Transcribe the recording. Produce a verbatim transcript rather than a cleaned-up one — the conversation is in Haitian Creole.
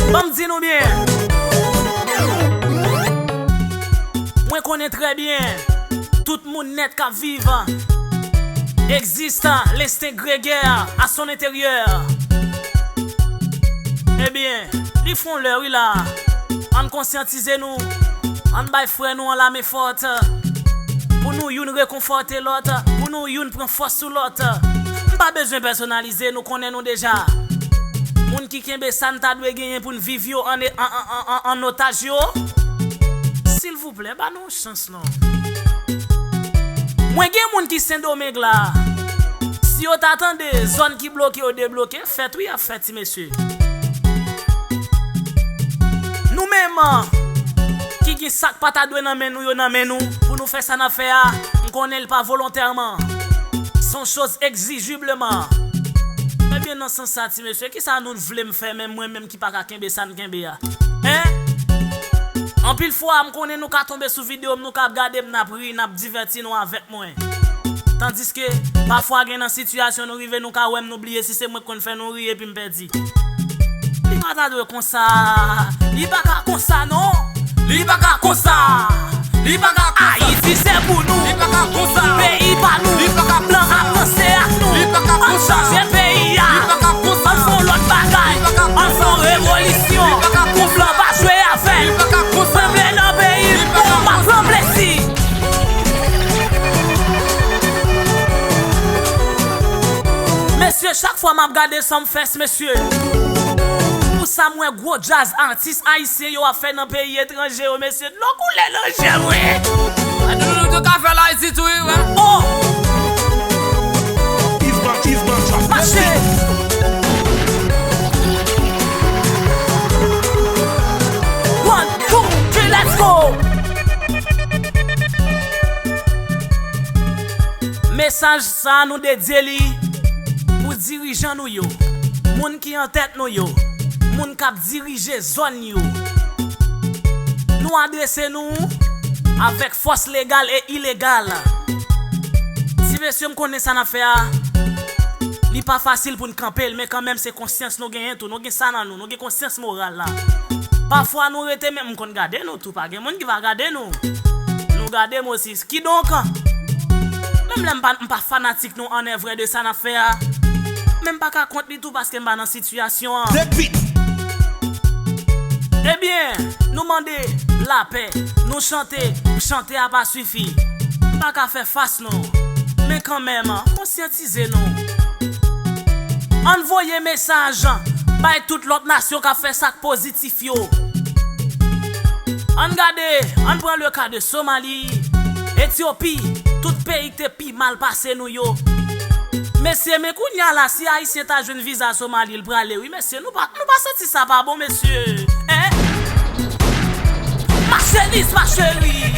Ban m di nou byen. Mwen konnen trè byen, tout moun nèt k ap viv, egzistan, lensten gregè a son enteryè. Ebyen, li fon lè wi la. Ann konsyantize nou. Ann bay frè nou an lame fòt. Pou nou youn rekonfòte lòt. Pou nou youn pran fòs sou lòt. M pa bezwen pèsonalize, nou konnen nou deja. Moun ki kenbe sa n ta dwe genyen pou n viv yo an, an, an, an, an, an otaj yo. Silvouplè, ba nou yon chans non. Mwen gen moun ki Sendomeng la. Si yo ta tande, zòn ki bloke yo debloke, fèt wi ap fèt ti mesye. Nou menm ki gen sa k pa ta dwe nan men nou yo nan men nou, pou nou fè sa n ap fè a, m konnen l pa volontèman. Se yon choz egzijibleman. Ebyen nan sans sa ti mesye, kisa nou vle m fè menm mwen menm ki pa ka kenbe sa n kenbe a? Hein? Anpil fwa, m konnen nou ka tonbe sou videyo m, nou ka ap gade m, n ap ri, n ap divèti nou avèk mwen. Tandiske, pafwa gen nan sitiyasyon nou rive, nou ka wè m, nou bliye si se mwen k konn fè nou ri epi m pèdi. Li pa ta dwe konsa. Li pa ka konsa, non. Li pa ka konsa. Li pa ka konsa. Ayiti se pou nou. Li pa ka konsa. Peyi pa nou. Li pa ka konsa. Blan ap ranse ak nou. Li pa ka konsa. Ann chanje peyi a. Li pa ka konsa. Ann fè yon lòt bagay. Li pa ka konsa. Ann fè yon revolisyon. Li pa ka konsa. Pou blan pa jwe avè n. Li pa ka konsa. Mwen vle nan peyi m. Li pa ka konsa. Mwen ap ranplesi. Mesye, chak fwa m ap gade Sumfest, mesye. Pou sa m wè gwo djaz atis ayisyen yo ap fè nan peyi etranje yo, mesye. Dlo koule nan je m wi. Adoulou tou ka fè l Ayiti tou wi, wè. Oh! Mache! One, two, three, let's go! Mesaj sa nou dedye li pou dirijan nou yo, moun ki an tèt nou yo, moun k ap dirije zòn yo. Nou adrese nou avèk fòs legal e ilegal. Ti mesye, m konnen sa n ap fè a, li pa fasil pou n kanpe l, men kanmenm se konsyans nou genyen tou. Nou gen sa nan nou, nou gen konsyans moral la. Pafwa nou rete, men m konn gade nou tou, pa gen moun ki va gade nou. Nou gade m osi. Kidonk, menm lè m pa, m pa fanatik nou an vrè de sa n ap fè a, men m pa ka kont li tou paske m pa nan sitiyasyon an. Ebyen, nou mande lapè, nou chante, chante a pa sifi. M pa ka fè fas non. Men kanmenm, konsyantize nou. Ann voye mesaj bay tout lòt nasyon k ap fè sa k pozitif yo. Ann gade, ann pran le ka de Somali, Etyopi, tout peyi k te pi mal pase nou yo. Mesye, men kounye a la, si Ayisyen ta jwenn viza Somali, l prale wi, mesye. Nou pa, nou pa santi sa pa bon, mesye? Hein? Ma chérie, ma chérie.